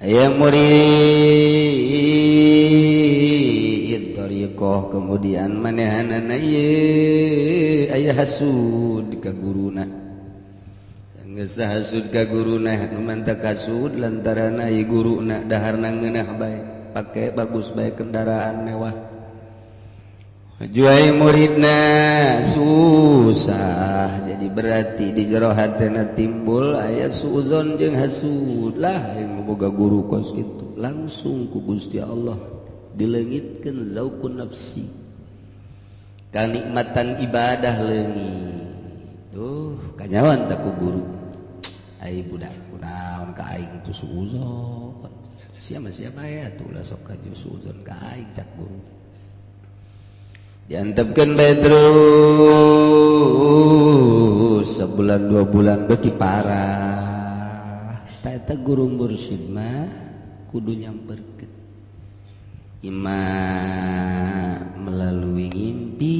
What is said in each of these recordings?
Aya murid thariqah, kemudian manehanana ieu aya hasud ka guruna. Geus hasud ka guruna, nu mantak hasud lantaran aya guruna daharna ngeunah bae, pake bagus bae, kendaraan mewah. Juai muridna susah. Jadi berarti di jero hatena timbul aya suuzon jeung hasud lah yang boga guru kos itu. Langsung ku Gusti Allah dileungitkeun zauqun nafsi, kanikmatan ibadah leungit. Tuh kanyawan tak ku guru, ai budak kunaon ka aing itu suuzon, siapa siapa ya tuh lah sok ka suuzon ka aing, cak guru. Diantepkeun bae terus sebulan 2 bulan beki parah. Eta guru mursyid mah kudu nyamperkeun, ima melalui ngimpi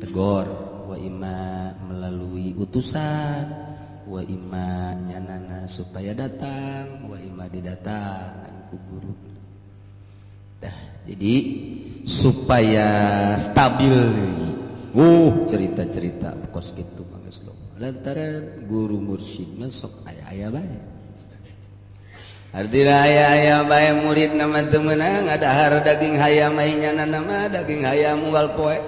tegor, wa ima melalui utusan, wa ima nyanana supaya datang, wa ima didatang ku guru. Dah, jadi supaya stabil lagi. Cerita-cerita kos gitu mah geus lantaran guru mursyid mah sok aya-aya bae. Artinya aya-aya bae, murid nama teu meunang ngadahar daging hayam, nya nama daging hayam unggal poe.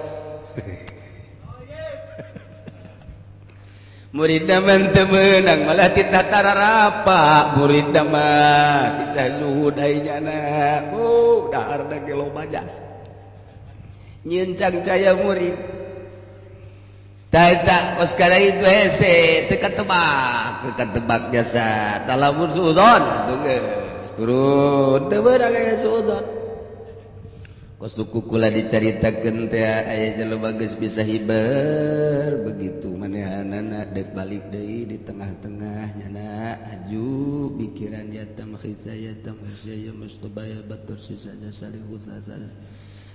Murid mah teu meunang, malah titah tararapa murid mah, titah zuhud ai nyana. Dahar daging loba jas nyencang caya murid. Tak tak kos kada itu hese, teu katebak, teu katebak jasa talamun suuzon atuh geus turun, teu beunang aya suuzon. Kos suku kula dicaritakeun teh, aya jelema geus bisa hiber begitu manehanana dek balik deui di tengah-tengah nyana aju pikiran yatam khisa yatam ya mustobaya batur sisanya salihu sasal.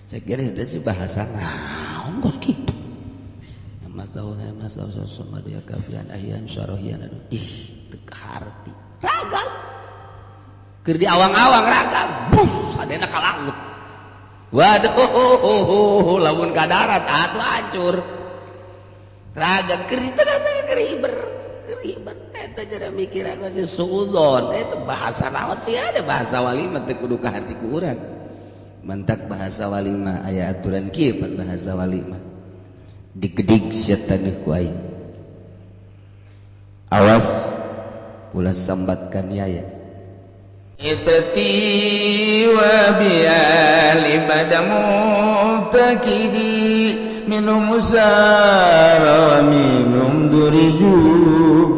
Saya kira itu sih bahasa naon kos kitu. Mas tahu, mas tahu sama dia kafian ahian syarahian. Aduh, ih, teu harti ragam keur di awang-awang ragam bus adena ka laut. Waduh, lamun ka darat atuh hancur. Ragam keur di tengah-tengah keur hiber, keur hiber eta jadi mikir aku sih suudzon eta bahasa naon sih. Ada bahasa wali mah teu kudu kaharti ku urang. Mantak bahasa wali mah aya aturan kieu pan, bahasa wali mah digedig sia taneuh ku aing, awas ulah sambatkan yaya. Itrati wa biali bada mutakidi minum musara wa minum duriju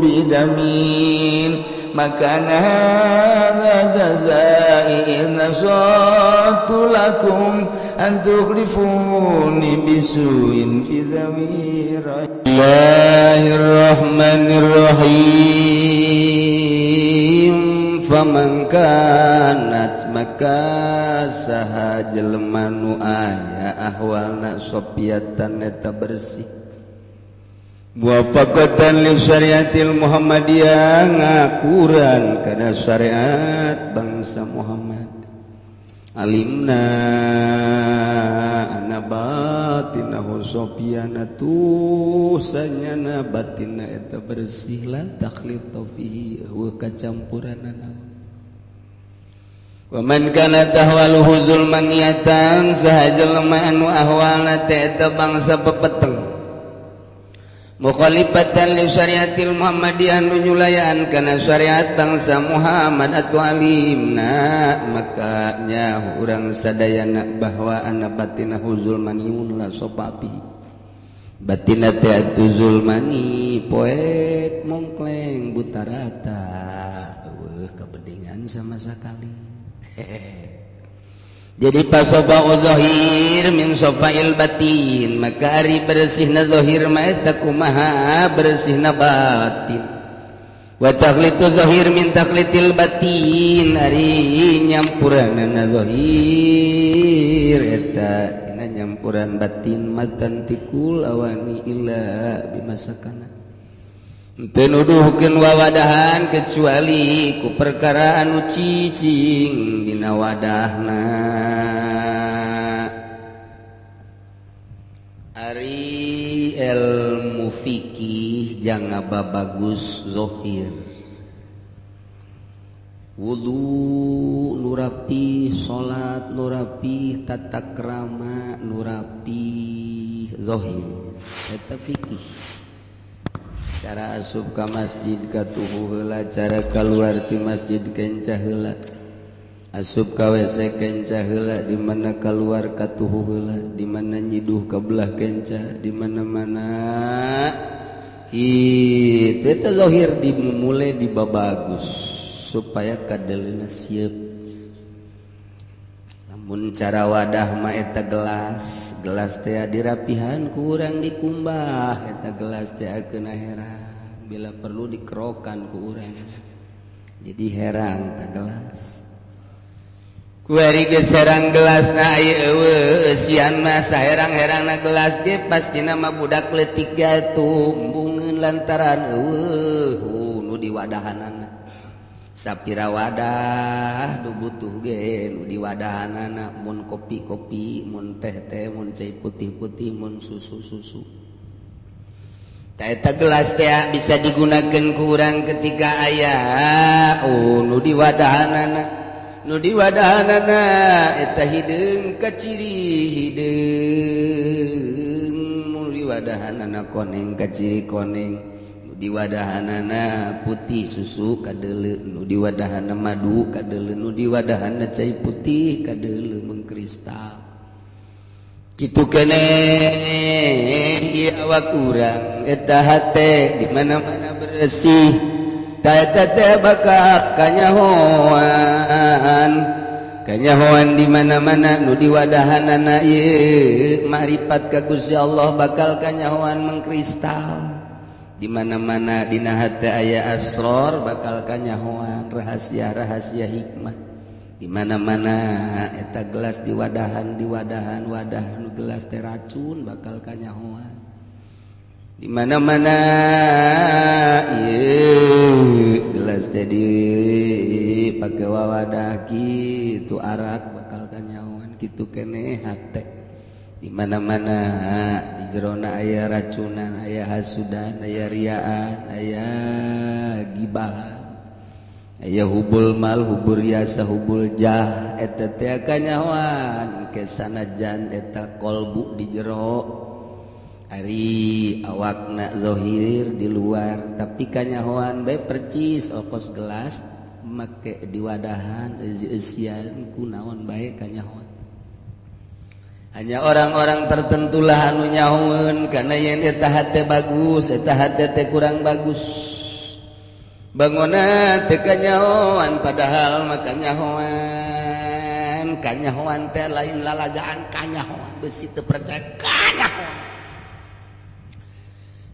bidamin makana hadza jazai in nasatu lakum an tukhlifuni bisuin fi dhawi. Bismillahirrahmanirrahim. Faman kanat, maka saha jelema nu aya ahwalna sopiatan eta bersih, muwafaqatan li syariatil Muhammadiyah, ngakuran kana syariat bangsa Muhammad, alimna anna batinahu sopiana tuh sanyana batinna eta bersih, la takhlitu fihi, eueuh kacampuranana. Wa man kana tahwaluhu zulmaniyatan, saha jelema anu ahwalna teh eta bangsa pepeteng, mukhalifatan li syariatil Muhammadiyah, nu nyulayaan kana syariat bangsa Muhammad, atau alimna, maka nya urang sadayana bahwa anna batinahu zulmaniyun la sopapi batina teh atuh zulmani, poek mongkleng buta rata, eueuh kabedingan sama sekali. Jadi pasoba zahir min sofail batin, maka ari bersihna zahir mah eta kumaha bersihna batin. Wa takhlitu zahir min takhlitil batin, ari nyampuranana zahir eta tina nyampuran batin matan tikul awani illa bimasakana. Teu nuduhkeun wawadahan kecuali ku perkara anu cicing dina wadahna. Ari ilmu fikih jangan babagus zohir. Wudu nu rapi, salat nu rapi, tata krama nu rapi zohir eta fikih. Cara asup ka masjid katuhu heula, cara keluar ti masjid kenca heula, asup ka WC kenca heula, di mana keluar katuhu heula, di mana nyiduh ka belah kenca, di mana-mana kitu eta zahir dimumule dibabagus supaya kadeleuna sieup. Lamun cara wadah mah eta gelas, gelas teh dirapihan ku urang dikumbah, eta gelas teh keuna herang, bila perlu dikerokan ku urang jadi herang ta gelas. Kuari geus herang gelasna ieu eueuh eusian mah saherang-herangna gelas ge pastina mah budak leutik ge tumbungeun lantaran eueuh nu diwadahanana. Sapira wadah nu butuh ge nu diwadahanana, mun kopi-kopi, mun teh-teh, mun cai putih-putih, mun susu-susu. Ta eta gelas teh bisa digunakeun ku urang ketika aya oh nu diwadahanana. Nu diwadahanana eta hideung kaciri hideung, nu diwadahanana koneng kaciri koneng, nu diwadahanana putih susu kadeuleu, nu diwadahana madu kadeuleu, nu diwadahana cai putih kadeuleu mengkristal. Kitu keneh ieu awak urang eta hate di mana-mana bersih, ta eta teh bakal kanyahoan. Kanyahoan di mana-mana nu diwadahanana ieu makrifat ka Gusti Allah bakal kanyahoan mengkristal. Di mana-mana dina hate aya asror bakal kanyahoan rahasia-rahasia hikmah. Di mana-mana eta gelas diwadahan diwadahan wadah nu gelas teh racun bakal kanyahoan. Di mana-mana ieu gelas teh dipake wawadah kitu arak bakal kanyahoan. Kitu keneh hate. Di mana-mana di jerona aya racunan, aya hasudan, aya riaan, aya gibahan, aya hubul mal, hubul riasa, hubul jah, eta teh kanyahoan ke sanajan eta kolbu di jero ari awakna zahir di luar tapi kanyahoan bae percis okos gelas make diwadahan eusian kunaon bae kanyahoan. Hanya orang-orang tertentulah anu nyahoeun karena yen eta hate bagus, eta hate teh kurang bagus. Bangona teu kanyahoan padahal mah kanyahoan. Kanyahoan teh lain lalagaan kanyahoan, besi teu percaya kanyahoan.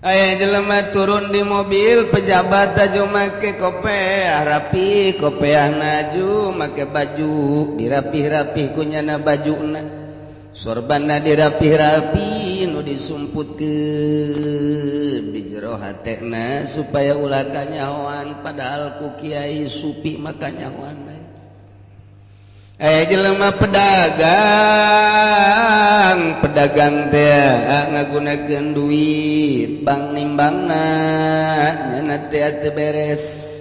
Aya jelema turun di mobil pejabat aju make kopeah rapi, kopeah naju make baju dirapih-rapih kunyana bajuna. Sorbanna dirapih-rapi nu disumputkeun di jero hatena supaya ulah kanyahoan padahal ku kiai supi mah kanyahoan bae. Aya jelema pedagang, pedagang teh ngagunakeun duit bank nimbangna nyana teh teu beres.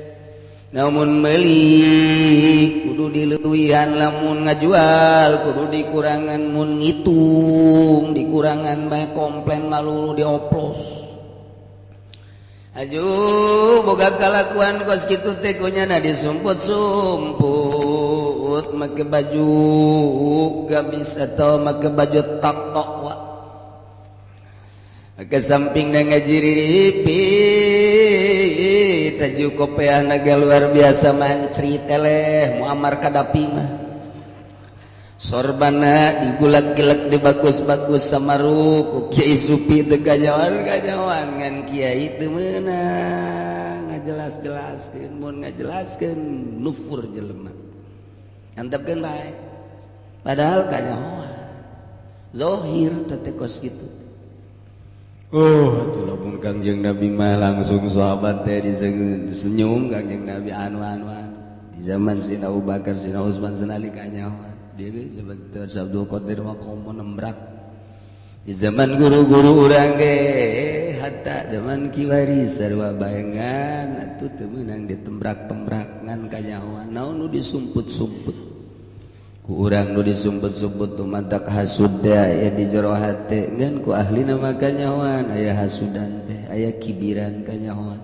Namun meuli kudu dileuwihan, lamun ngajual kudu dikurangan, mun ngitung dikurangan bae komplain malulu dioplos. Aju boga kalakuan kos kitu teh kunyana disumput-sumput make baju gamis atau make baju takwa. Ke samping ngajiriripi taju kopeah naga luar biasa mancri teleh Muammar Kadapi mah. Sorbana digulak-gilak dibagus-bagus sama ruku kiai supi teu kanyahoan ngan kiai teu meunang ngajelas-jelaskeun, mun ngajelaskeun nufur jelema. Antepkeun bae. Padahal kanyahoan. Zahir teh kos kitu. Oh, atuh lamun Kangjeng Nabi mah langsung sahabat teh disenyum Kangjeng Nabi anu anu anu. Di zaman Sina Abu Bakar, Sina Utsman, Sina Ali kanyahoan. Dia ge sebentar Abdul Qadir mah komo nembrak. Di zaman guru-guru urang ge hatta zaman kiwari sarua baengan atuh teu meunang ditembrak-tembrak ngan kanyahoan naon nu disumput-sumput. Ku urang nu disumput-sumput tu mantak hasud teh aya di jero hate ngan ku ahlina mah kanyahoan aya hasudan teh aya kibiran kanyahoan.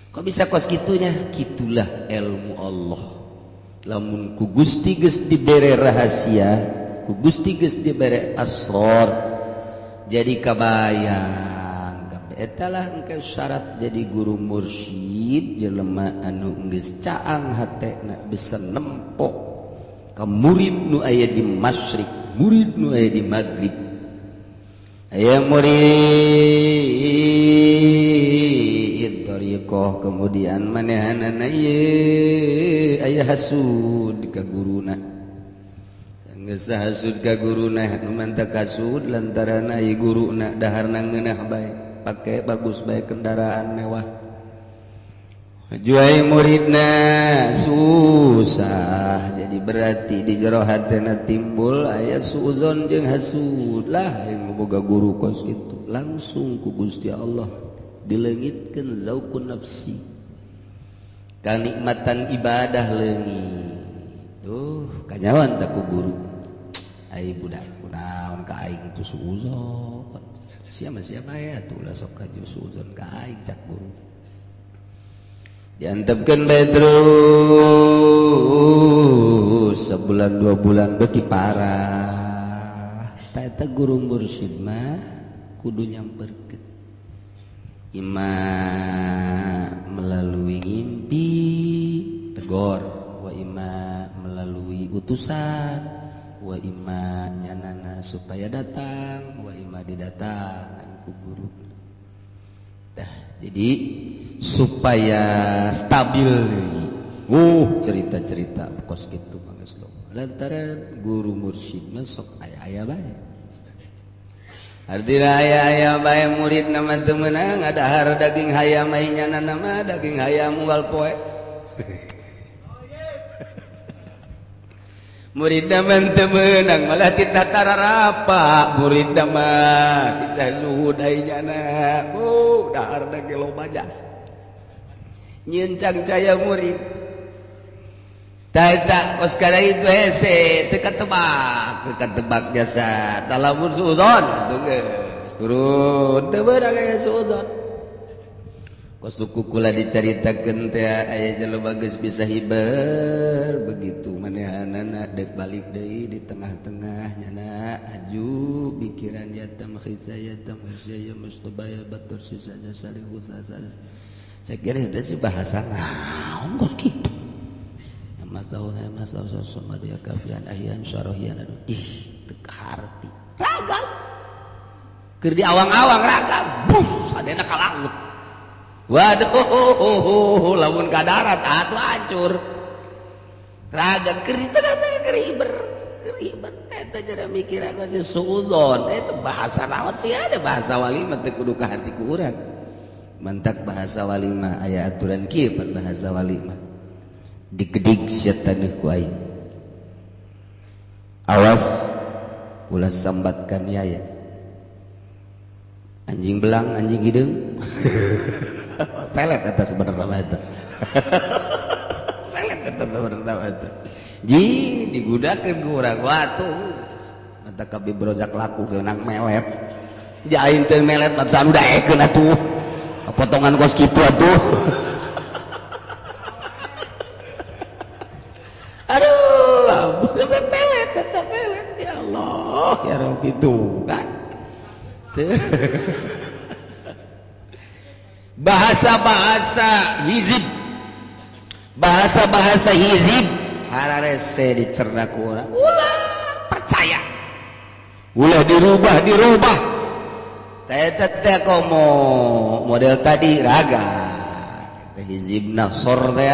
Kok bisa kos kitunya? Kitulah ilmu Allah. Lamun ku Gusti geus dibere rahasia, ku Gusti geus dibere asror, jadi kabayang kabeh. Eta lah engke syarat jadi guru mursyid jelema anu geus caang hatena bisa nempo ka murid nu aya di masyrik, murid nu aya di maghrib, aya murid thariqah kemudian manehanana ieu aya hasud ka guruna. Geus hasud ka guruna nu mantak hasud lantaran aya guruna daharna ngeunah bae, pake bagus bae kendaraan mewah. Juai muridna susah, jadi berarti di jero hatena timbul aya suuzon jeung hasud lah yang boga guru kos itu langsung ku Gusti Allah dileungitkeun zauqun nafsi kanikmatan ibadah leungit. Tuh kanyawan tak ku guru ai budak kunaon ka aing itu suuzon siapa siapa ya tuh lah sok ka suuzon ka aing cak guru diantepkeun bae terus sebulan dua bulan beki parah. Ta eta guru mursyid mah kudu nyamperkeun ima melalui ngimpi tegor, wa ima melalui utusan, wa ima nyanana supaya datang, wa ima didatang ku guru. Dah, jadi supaya stabil lagi. Cerita-cerita kos gitu mangges loba. Lantaran guru mursyid mah sok aya-aya bae. Artina aya-aya bae murid nama teu meunang ngadahar daging hayam ai nyanana mah daging hayam unggal poe. Murid mah teu meunang malah titah tararapa, murid mah titah zuhud ai nyana. Dahar daging loba jas. Nyencang caya murid. Tak kos kada itu hese teu katebak, teu katebak jasa. Talamun suuzon atuh geus turun teu beunang aya suuzon. Kos kukula dicaritakeun teh aya jelema geus bisa hiber begitu manehanana deuk balik deui di tengah-tengah nyana aju pikiran yatam khizaya tam khizaya mustobaya batur sisanya salihu sasal. Saya kira itu sih bahasa naon kos kitu. Mas tahu mas tahu sama dia kafian ahian syarahian aduh ih teu kaharti. Ragam. Keur di awang-awang ragam bus sadena ka laut. Waduh, lamun ka darat atuh hancur. Ragam keur di tengah-tengah keur hiber, keur hiber eta jadi mikir aku sih suudzon eta bahasa naon sih ada bahasa wali mah teu kudu kaharti ku urang. Mantak bahasa wali mah aya aturan kieu pan bahasa wali mah. Digedig sia taneuh ku aing. Awas ulah sambatkan yaya. Anjing belang, anjing hideung. Pelet eta sebenarnya mah eta. Pelet eta sebenarnya mah eta. Ji digudakeun ku urang watu. Mata kabeh brojak laku geunang melet. Jain teu melet bangsa anu daekeun atuh. Kapotongan kos kitu atuh. Aduh, pelet eta pelet ya Allah ya Rabbi tuh kan. Bahasa-bahasa hizib, bahasa-bahasa hizib hararese dicerna ku urang. Ulah percaya, ulah dirubah dirubah. Teh teh komo model tadi raga teh hizib nasor teh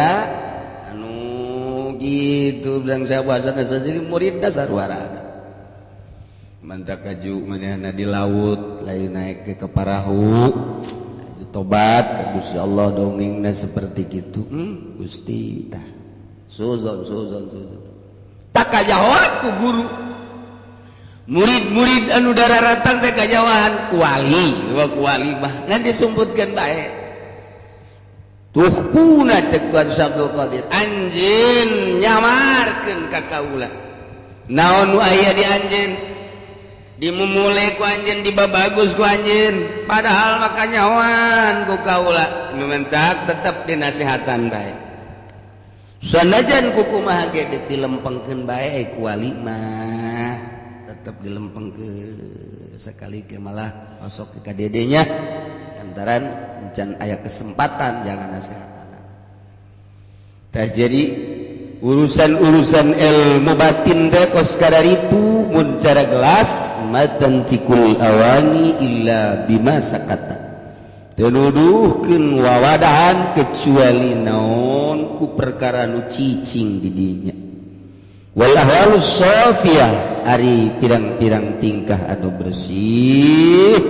anu gitu bilang saya bahasa jadi murid dasar waraga. Mantak kaju manehna di laut lain naik ke parahu tobat ka Gusti Allah, dongengna seperti gitu. Gusti, tah suzon suzon suzon tak kajahoan ku guru, murid-murid anu daratang teh kajawan ku wali. Wah, ku wali mah ngan disumputkeun bae. Tuhpuna, cek Tuan Syekh Abdul Qadir, anjeun nyamarkeun ka kaula naon nu aya di anjeun, dimumule ku anjeun, dibabagus ku anjeun, padahal maka nyawan ku kaula. Nu mentak tetep dinasehatan bae, sanajan kukumaha ge dilempengkeun bae ku wali mah, tetep dilempengkeun. Sekali ke malah osok ke kadedenya lantaran encan aya kesempatan jangan nasehatan. Tah, jadi urusan-urusan ilmu batin teh kos kadar itu. Mun cara gelas, ma tantiqul awani illa bima sakata, teu nuduhkeun wawadahan kecuali naon ku perkara nu cicing di dinya. Wal ahwalus safiyah, ari pirang-pirang tingkah anu bersih,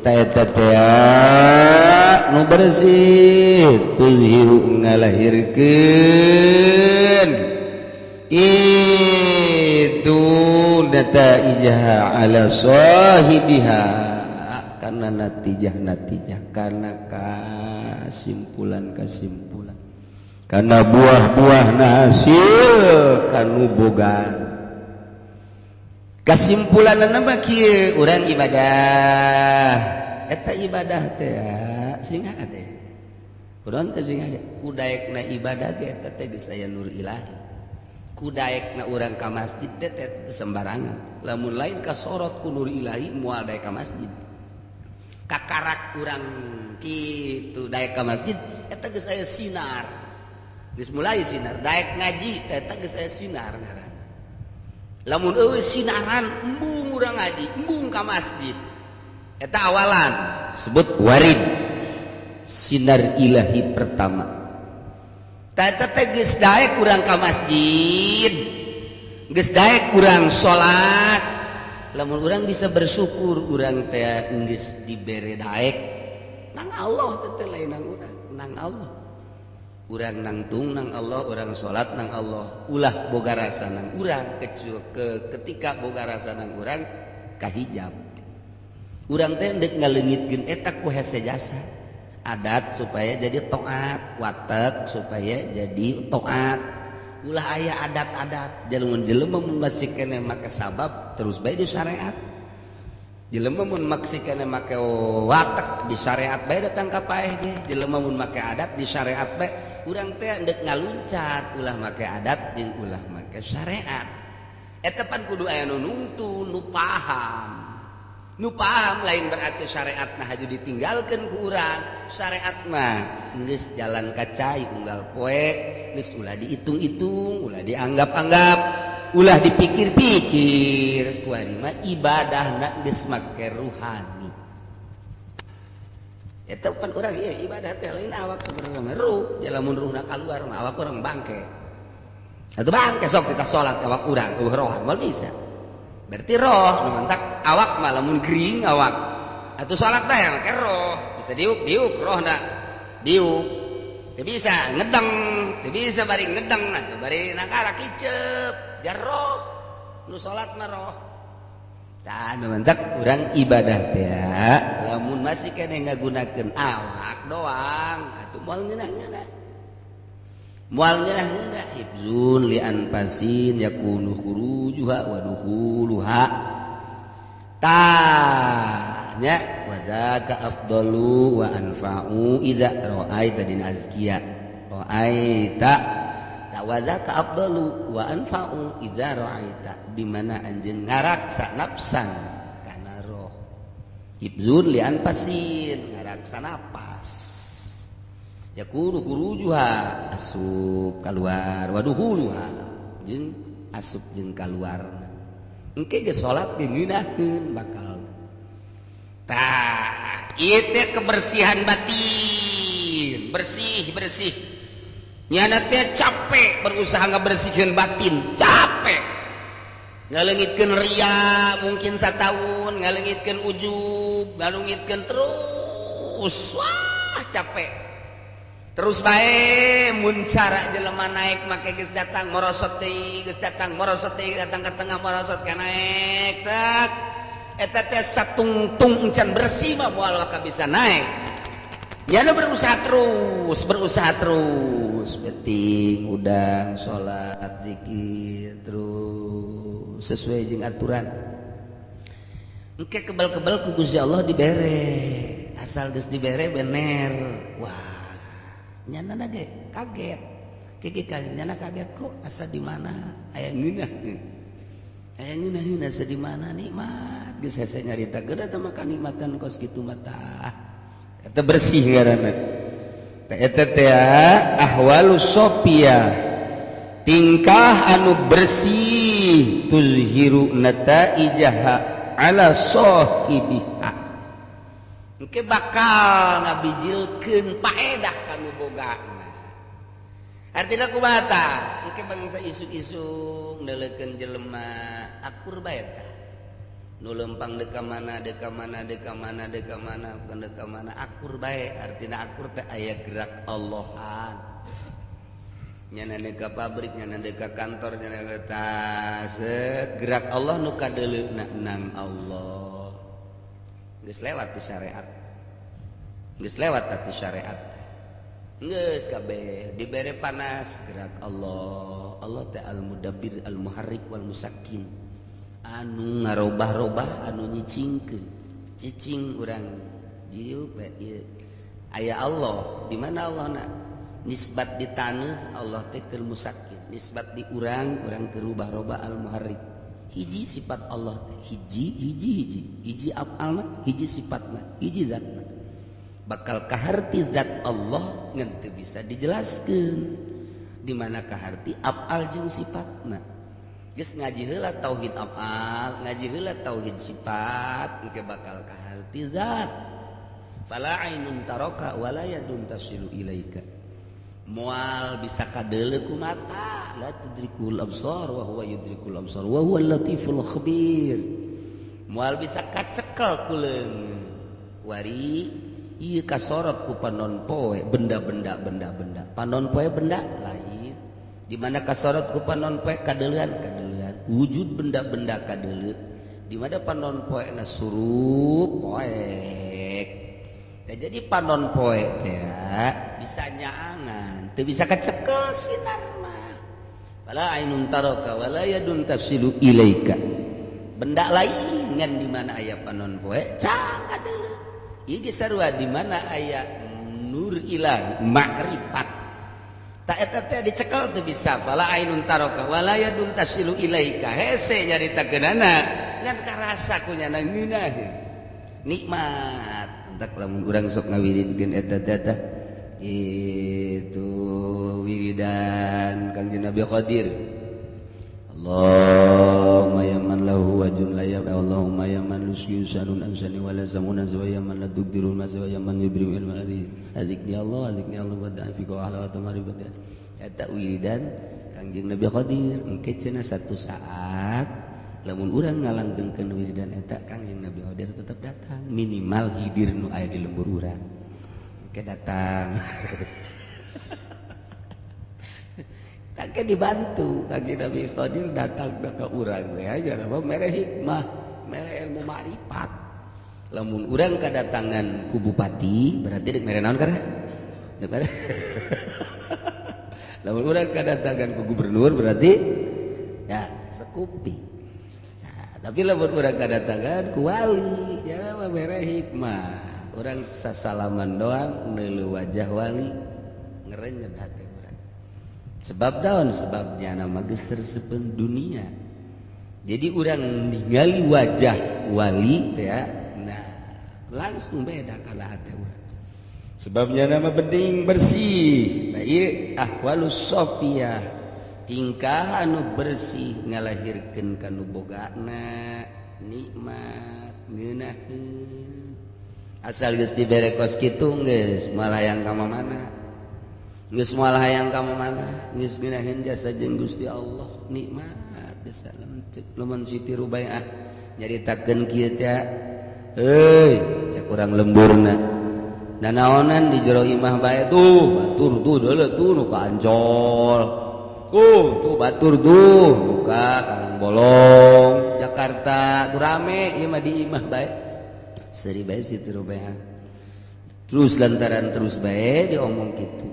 ta eta teh nu bersih, tuzhiru ngalahirkeun itu nataijaha ala sahibiha, karena natijah-natijah, karena kesimpulan-kesimpulan, karena buah-buah hasil kanu bogan kesimpulan. Nama kieu, urang ibadah eta ibadah teh sing ade urang teh sing ade kudaekna ibadah ge eta teh geus aya nur ilahi. Kudaekna urang ka masjid teh teh sembarangan, lamun lain kasorot ku nur ilahi moal daek ka masjid. Kakarak urang kitu daek ka masjid eta geus aya sinar, geus mulai sinar. Daek ngaji teh eta geus aya sinar ngaranna. Lamun eueuh sinaran, embung urang ngaji, embung ka masjid. Eta awalan sebut warid, sinar ilahi pertama. Tah, eta teh geus daek urang ka masjid, geus daek urang salat. Lamun urang bisa bersyukur, urang teh geus dibere daek nang Allah teh, lain nang urang, nang Allah. Urang nangtung nang Allah, urang salat nang Allah, ulah boga rasa nang urang. Kecil ke ketika boga rasa nang urang kahijab, urang teh ndek ngaleungitkeun eta ku hese jasa adat supaya jadi taat, watek supaya jadi taat. Ulah aya adat-adat. Jelema jelema mun masih keneh make sabab, terus bae di syariat. Jelema mun masih keneh make watek, di syariat bae datang ka paeh ge. Jelema mun make adat, di syariat bae. Urang teh ndek ngaluncat, ulah make adat jeung ulah make syariat. Eta pan kudu aya nu nungtun, nu paham. Nu paham lain berarti syariat nah haju ditinggalkeun ku urang. Syariat mah geus jalan kacai unggal poe, geus ulah dihitung-hitung, ulah dianggap-anggap, ulah dipikir-pikir. Kuari mah ibadahna geus make ruhani. Eta pan urang ieu ibadah teh lain awak sebenarnya mah, ruh. Lamun ruhna kaluar mah awak urang bangke. Atuh bangke, sok kita salat awak urang eueuh roh moal bisa. Berarti roh nu mantak awak mah lamun gering awak atuh salat bae make roh bisa diuk diuk rohna diuk teu bisa ngedeng, teu bisa bari ngedeng atuh bari nangkara kicep jar roh. Nu salat mah roh. Tah, nu mantak urang ibadah teh lamun masih keneh ngagunakeun awak doang atuh moal ngeunah-ngeunah, moal ngeunah-ngeunah. Hifzun li anfasin yakunu khurujuha wa dukhuluha, tah nya. Wa dzaka afdalu wa anfa'u idza ra'aita din azkiya ra'aita ta. Wa dzaka afdalu wa anfa'u idza ra'aita, di mana anjeun ngaraksa nafsan kana roh. Hifzun li anfasin, ngaraksa napas, yakunu khurujuha asup keluar, wa dukhuluha jeung asup jeung keluar. Engke ge salat ge ngeunaheun bakal. Tah, ieu teh kebersihan batin, bersih bersih. Nyana teh capek berusaha ngabersihkeun batin, capek. Ngaleungitkeun ria mungkin sataun, ngaleungitkeun ujub, ngaleungitkeun terus. Wah, capek. Terus bae mun cara jelema naik make geus datang merosot deui, geus datang merosot deui, datang ke tengah merosot ka naik. Tak. Eta teh satungtung encan bersih mah moal bisa naik. Nyana berusaha terus, penting udang, sholat, zikir terus sesuai jeung aturan. Engke kebal-kebal ku Gusti Allah dibere, asal geus dibere bener. Wah, nyana ge kaget. Kiki nyana kaget kok asa di mana? Aya ngeunah. Aya ngeunaheun asa di mana nikmat. Geus hese nyarita geura teh mah kanikmatan kos kitu mah tah. Eta bersih ngaranna. Eta teh ahwalus sofia, tingkah anu bersih tuzhiru nataijaha ala sahibiha. Engke bakal ngabijilkeun paedah kanu bogana. Artina kumaha tah? Engke bangsa isuk-isuk neuleukeun jelema akur bae tah. Nu lempang deka mana, deka mana, deka mana, deka mana, bukan deka mana, akur bae. Artina akur teh aya gerak Allahan. Nyana deka pabrik, nyana deka kantor, nyana deka tas, gerak Allah nu kadeuleuna nang Allah. Geus lewat tu syariat. Geus lewat tu syariat. Geus kabeh dibere panas gerak Allah. Allah teh al-mudabbir, al-muharrik wal musakkin. Anu ngarobah-robah, anu nyicingkeun. Cicing urang diuk bae ieu. Aya Allah, di mana Allah na? Nisbat di taneuh Allah teh keur musakkin, nisbat di urang, urang keur rubah-robah al-muharrik. Hiji sifat Allah teh, hiji hiji hiji, hiji afalna, hiji sifatna, hiji zatna. Bakal kaharti zat Allah ngan teu bisa dijelaskeun. Di mana kaharti afal jeung sifatna. Geus ngaji heula tauhid afal, ngaji heula tauhid sifat, engke bakal kaharti zat. Fala ainun taraka wala yadun tasilu ilaika. Moal bisa kadeuleu ku mata, la tudrikul absar wa huwa yudrikul absar wa huwa latiful khabir. Moal bisa kacekel ku leungeun. Kuari ieu kasorot ku panon poe, benda-benda benda-benda. Panon poe benda lain. Di mana kasorot ku panon poe kadeulean kadeulean. Wujud benda-benda kadeuleu. Di mana panon poe na surup poek. Nah, jadi panon poe teh bisa nyaangan, teu bisa kacekel sinar mah. Wala ainun taraka wala yadun tasilu ilaika. Benda lain ngan di mana aya panon poe cang kadeuleu. Ieu ge sarua di mana aya nur ilahi makrifat. Tak eta teh dicekel teu bisa. Fala ainun taraka wala yadun tasilu ilaika. Hese nyaritakeunana ngan karasa ku nyana ngeunaheun. Nikmat. Entak lamun urang sok ngawiridkeun eta teh itu wiridan Kangjeng Nabi Khadir. Allahumma ya man lahu wajhun la ya Allahumma ya man yusanun ansani wala zamuna wa ya man la tuqdiru ma wa ya man yubriu ilma adi azikni Allah azikni Allah wa ta'fika wa ala wa tamaribata. Eta wiridan Kangjeng Nabi Khadir. Engke cenah satu saat lamun urang ngalanggengkeun wiridan eta Kangjeng Nabi Khadir tetap datang, minimal hidir nu aya di lembur urang. Engke datang. Tangke dibantu Kangjeng Nabi Khadir datang ke urang teh aja apa mere hikmah, mere ilmu makrifat. Lamun urang kedatangan ku bupati berarti deuk mere naon karena? Deuk mere. Lamun urang kedatangan ku gubernur berarti ya sekupi. Nah, tapi lamun urang kedatangan ku wali ya mere hikmah. Urang sasalaman doang neuleuh wajah wali ngerenyet hati. Sebab daun sebabnya nama geus tersepen dunia. Jadi urang ningali wajah wali teh nah langsung beda kana hati urang. Sebabnya nama bening bersih. Nah ieu ahwalus sofiyah, tingkah anu bersih ngalahirkeun kanu bogana nikmat ngeunaheun. Asal geus dibere kos kitu geus malah yang ka mana. Geus moal hayang ka mana geus ngeunaheun jasa jeung Gusti Allah nikmat jasa cek lamun Siti Rubaiah nyaritakeun kieu teh euy cek urang lemburna nanaonan di jero imah bae tuh batur tuh deuleu tuh nu ka Ancol tuh batur tuh nu ka Karang Bolong Jakarta tuh rame ieu mah di imah bae seuri bae Siti Rubaiah terus lantaran terus bae diomong gitu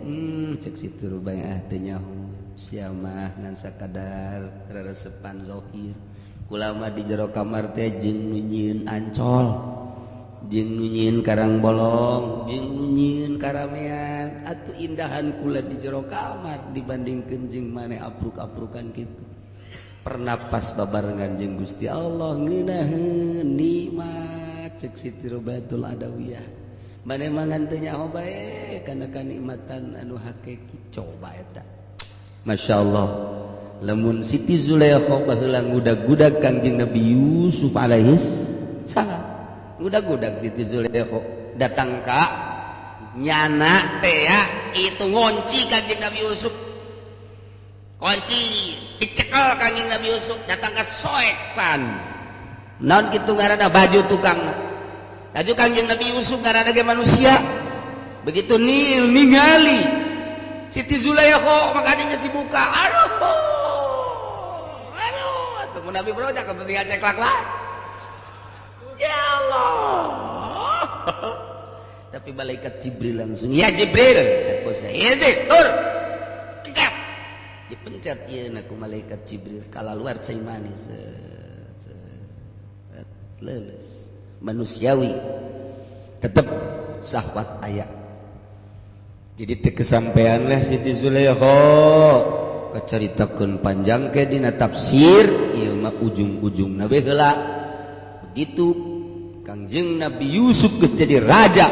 cek Siti Rubaiah teu nyaho sia mah ngan sakadar reresepan zahir kula mah di jero kamar teh jeung nu nyieun Ancol jeung nu nyieun Karang Bolong jeung nu nyieun karamean atuh indahan kula di jero kamar dibandingkeun jeung maneh apruk-aprukan kitu pernapas babarengan jeung Gusti Allah ngeunaheun nikmat cek Siti Rubaiatul Adawiyah maneh mangan teu nyaho bae kana kanikmatan anu hakiki coba eta masyaallah lamun Siti Zulaikha baheula ngudag-gudag Kangjeng Nabi Yusuf alaihis salam ngudag-gudag Siti Zulaikha datang ka nyana teh itu ngonci Kangjeng Nabi Yusuf kunci dicekel Kangjeng Nabi Yusuf datang ka soekan naon kitu ngaranna baju tukangna laju Kangjeng Nabi Yusuf ngaranna ge manusia begitu nil ningali Siti Zulaikha makanya geus dibuka aduh aduh atuh mun Nabi brojak atuh tinggal ceklak lah ya Allah tapi malaikat Jibril langsung ya Jibril cek bos ya tur pencet dipencet ieu na ku malaikat Jibril kalaluar cai manis leuleus manusiawi tetep syahwat aya jadi teu kesampean lah Siti Zulaikha kacaritakeun panjang ke dina tafsir ieu mah ujung-ujungna we heula begitu Kangjeng Nabi Yusuf geus jadi raja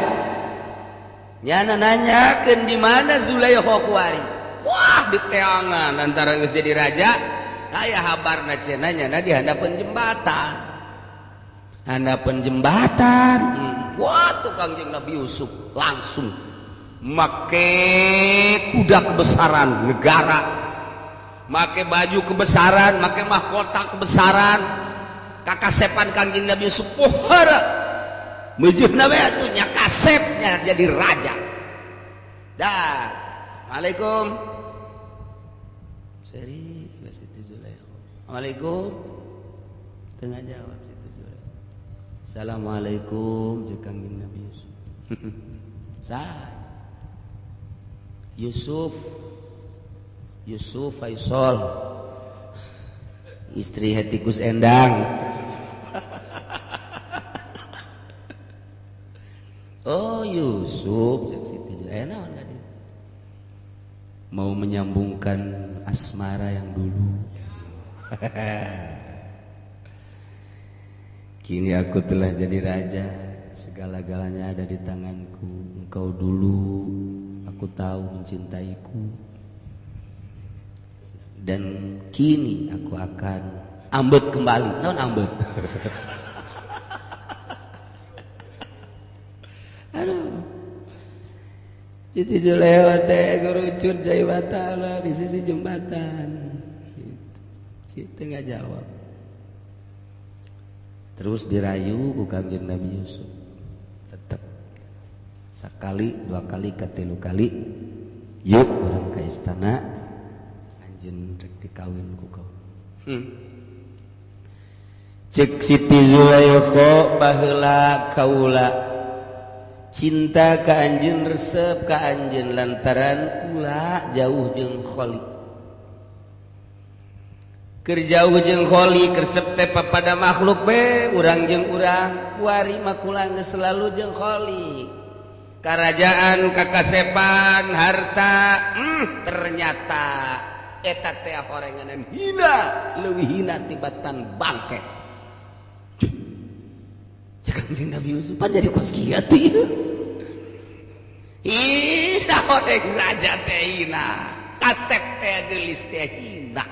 nyana nanyakeun di mana Zulaikha kuari wah di teangan antara geus jadi raja aya habarna cenah nyana di handapeun jembatan handapeun jembatan wah tuh Kangjeng Nabi Yusuf langsung make kuda kebesaran negara make baju kebesaran make mahkota kebesaran kakasepan Kangjeng Nabi Yusuf pohara meujeuhna we atuh nya kasepnya jadi raja dah Assalamualaikum seri Siti Zulaikha Assalamualaikum tengah jawab Siti Zulaikha Assalamualaikum jeung Kangjeng Nabi Yusuf Sa Yusuf Yusuf Faisal istri Hetikus Endang oh Yusuf cek Siti Zulaikha naon tadi mau menyambungkan asmara yang dulu kini aku telah jadi raja segala-galanya ada di tanganku engkau dulu aku tahu mencintaiku dan kini aku akan ambet kembali non ambet aduh Siti Zulaikha teh ngurucut cai batala di sisi jembatan gitu. Siti nggak jawab terus dirayu ku Kangjeng Nabi Yusuf tetap sekali dua kali katilu kali yuk urang ka istana anjeun rek dikawin ku kau cek Siti Zulaikha baheula kaula cinta ka anjeun resep ka anjeun lantaran kula jauh jeung Khalik keur jauh jeung Khalik resep teh pada makhluk be urang jeung urang kuari mah kula geus selalu jeung Khalik kerajaan kakasepan harta ternyata eta teh horenganan hina leuwih hina tibatan bangke cek Kangjeng Nabi Yusuf pan jadi kos kieu teh hina horeng raja teh hina kasep teh geulis teh hina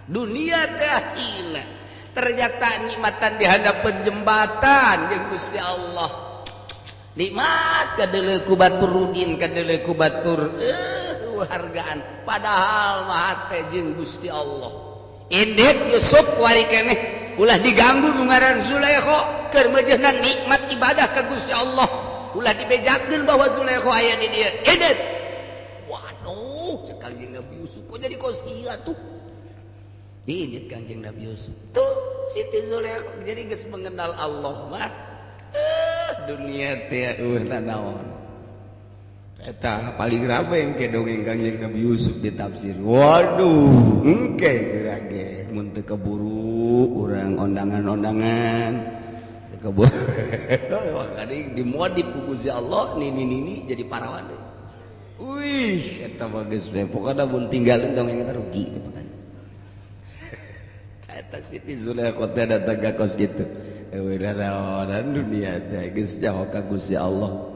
dunia teh hina ternyata nikmatan di hadapan jembatan jeung Gusti Allah nikmat kadeuleu ku batur rudin kadeuleu ku batur Eueuh hargaan padahal mah teh jeung Gusti Allah. Indit Yusuf wari keneh, ulah diganggu nu ngaran Zulaikha keur meujeuhna nikmat ibadah ka Gusti Allah. Ulah dibejakeun bahwa Zulaikha aya di dieu. Indit. Waduh, cek Kangjeng Nabi Yusuf kok jadi kos ieu tuh. Diindit Kangjeng Nabi Yusuf. Tuh Siti Zulaikha jadi geus mengenal Allah mah. Dunia teh eueuh nanaon. Eta paling rame engke dongeng Kangjeng Nabi Yusuf ditafsir. Waduh, engke geura ge mun teu keburu urang ondangan-ondangan. Teu keburu. Wah, kading dimodif ku Gusti Allah nini-nini jadi parawan deui. Wih, eta mah geus we pokona mun tinggalin dongeng eta rugi pokona. Eta Siti Zulaikha teh datang ka kos kitu. Eueuh nanaonan dunia teh geus nyaho ka Gusti Allah.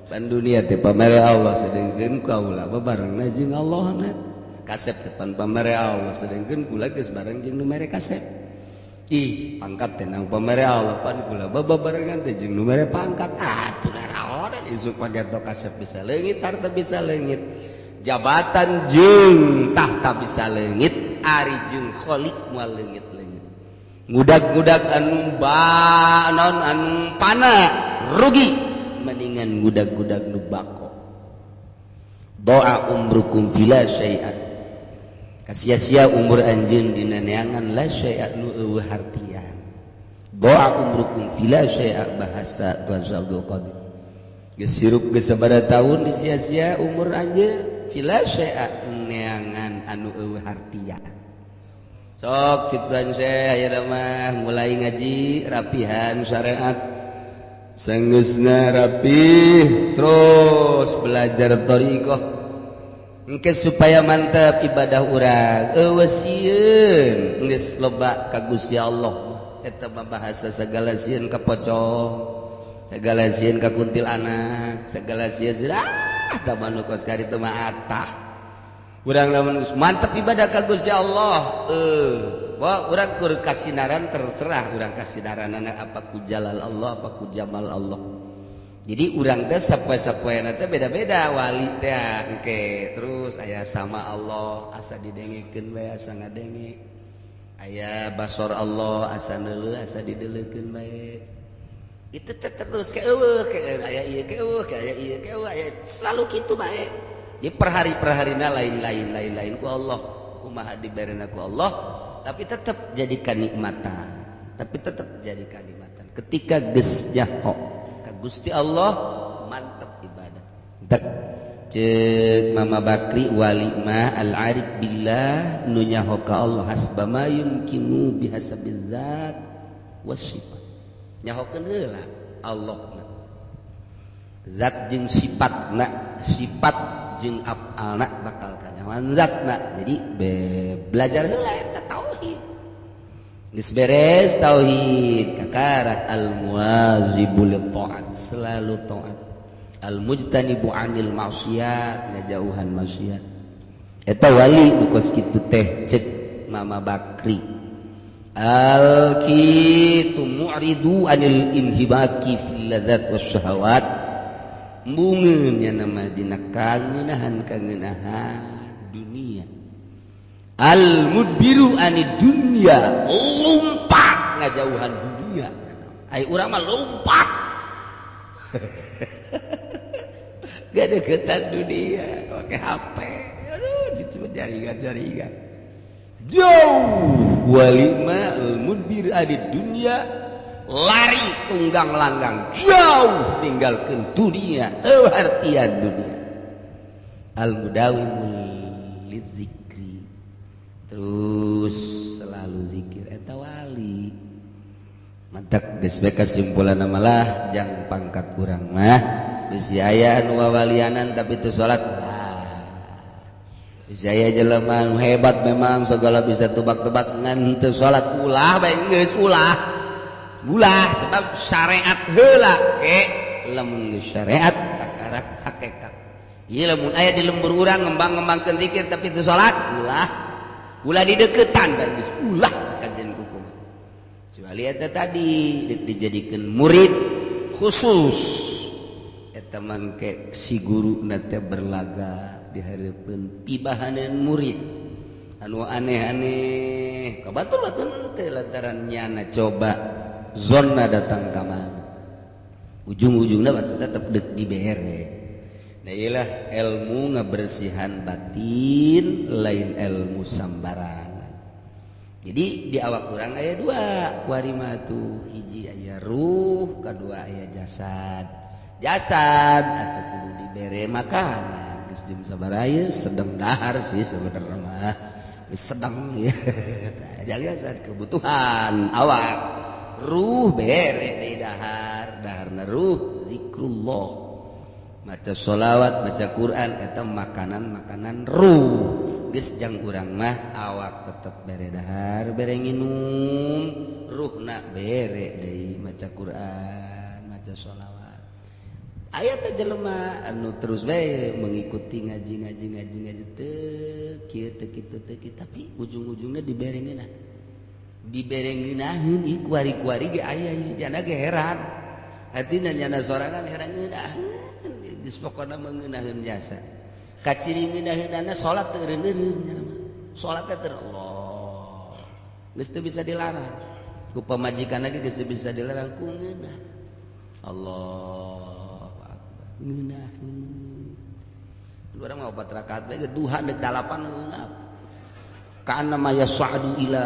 Pan dunia teh pamere Allah, sedengkeun kaula babarengna jeung Allah na. Kasep teh pan pamere Allah, sedengkeun kula geus bareng jeung nu mere kasep. Ih, pangkat teh nang pamere Allah, pan kula babarengan teh jeung nu mere pangkat. Ah, teu naraonan isuk pageto kasep bisa leungit, harta bisa leungit. Jabatan jeung tahta bisa leungit, ari jeung khalik moal leungit-leungit. Ngudag-ngudag anu ba naon anu pana rugi, mendingan gudag-gudag nu bako. Doa umrukum bila syai'at, kasia-sia umur anjeun dina neangan la syai'at nu eueuh hartian. Doa umrukum bila syai'at bahasa Tuan Abdul Qadir. Geus hirup geus sabaraha tahun disia-sia umur anjeun bila syai'at neangan anu eueuh hartian. Sok cik Tuan Syekh aya mah mulai ngaji rapihan syariat. Sanggeusna rapih terus belajar thariqah engke supaya mantap ibadah urang. Eueuh sieun geus loba ka Gusti Allah. Eta mah bahasa segala sieun ka pocong, segala sieun ka kuntilanak, segala sieun ah tah mah nu kos kitu mah atah. Urang lamun geus mantep ibadah ka Gusti Allah, wah urang kur kasinaran terserah urang kasinaranana apa ku jalal Allah apa ku jamal Allah. Jadi urang teh sapoe-sapoena teh beda-beda wali teh engke terus aya sama Allah asa didengekeun bae asa ngadenge. Aya basor Allah asa neuleuh asa dideleukeun bae. Itu teh terus ke eueuh ke aya ieu ke eueuh ke aya ieu ke eueuh aya selalu kitu bae. Jadi per hari per harina lain-lain lain-lain ku Allah, kumaha diberena ku Allah, tapi tetap jadi kanikmatan, tapi tetap jadi kanikmatan. Ketika geus nyaho ka Gusti Allah mantep ibadah. Dek ceuk Mama Bakri wali ma al arif billah nu nyaho ka Allah hasba ma yumkinu bihasabiz zat was sifat. Nyahokeun heula Allah na. Zat jeung sifatna, sifat jeung afalna bakal kanyahoan zatna. Jadi belajar heula eta tauhid. Geus beres tauhid kakarak al muwazibu lit taat, selalu taat. Al mujtanibu anil maksiat, ngajauhan maksiat. Eta wali nu kos kitu teh ceuk Mama Bakri. Al kitu mu'ridu anil inhibaki fil ladzat wasyahawat. Embungeun nya nama dina kangenahan-kangenahan dunia. Al mudbiru anid dunya, lompat ngajauhan dunia. Ai urang mah lompat. Gak deketan dunia, pakai HP. Aduh, dicuma jaringan-jaringan. Jauh walima al mudbir anid dunya, lari tunggang langgang jauh tinggalkan dunia, artian dunia. Al mudawimul lizikri, terus selalu zikir eta wali. Mantak geus bae kasimpulanna malah jang pangkat urang mah bisi aya anu wawalianan tapi teu salat. Bisi aya jelema anu hebat memang segala bisa tebak-tebak ngan teu salat, ulah bae geus ulah. Ulah sebab syariat heula ke lamun geus syariat takarak hakikat. Ieu lamun aya di lembur urang ngembang-ngembangkeun zikir tapi teu salat, ulah. Ulah dideketan bae geus ulah kajian hukum. Kecuali eta tadi dijadikeun murid khusus eta mangke si guru na teh berlaga. Dihareupeun pibahaneun murid anu aneh-aneh ka batur-batur teh, lantaran nyana coba zonna datang ka mana, ujung-ujungna batur tetep dek dibere. Nah, iyalah ilmu ngebersihan batin, lain ilmu sambarangan. Jadi di awak kurang aya dua warima tuh, hiji aya ruh, kedua aya jasad. Jasad atau kudu dibere makanan. Geus jam sabaraha, sedang dahar sih sebenarnya mah. Geus sedang ya. Jasad kebutuhan awak, ruh bere di dahar. Daharna ruh zikrullah, maca sholawat, baca Quran, eta makanan-makanan ruh. Geus jang urang mah awak tetep bere dahar, bere nginum, ruhna bere deui maca Quran, maca sholawat. Aya teh jelema anu terus bae mengikuti ngaji, ngaji, ngaji, ngaji, teu kieu, teu kitu, teu kieu, tapi ujung-ujungnya dibere ngeunah, dibere ngeunaheun. Ieu kuari-kuari ge aya ieu, jana ge heran hatina nyana sorangan, heran ngeunaheun. Geus pokona mengeunaheun jasa. Kaciri ngeunaheunana salat teu eureun-eureun nyana mah. Salat teh teu Allah, geus teu bisa dilarang ku pamajikan lagi, geus teu bisa dilarang ku ngeunah. Allahu akbar, ngeunaheun. Urang mah opat rakaat bae ge duha dek dalapan ngeungap, kana mah yas'adu ila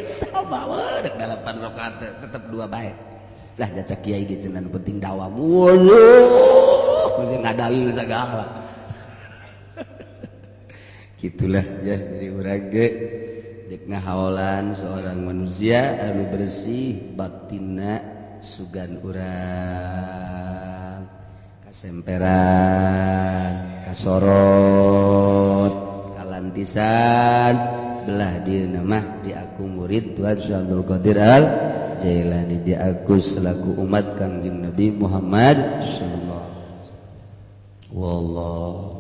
sama dek dalapan rakaat tetep dua bae lah. Jasa kiai ge cenah penting dawam. Waduh, ngadalil segala gitulah ya. Jadi urang ge dek ngahaolan seorang manusia anu bersih batinna, sugan urang kasemperan, kasorot, kalantisan belah dieuna mah diaku murid Tuhan Syekh Abdul Qadir Al Jailani, diaku selaku umat Kangjeng Nabi Muhammad sallallahu alaihi wasallam. Wallah.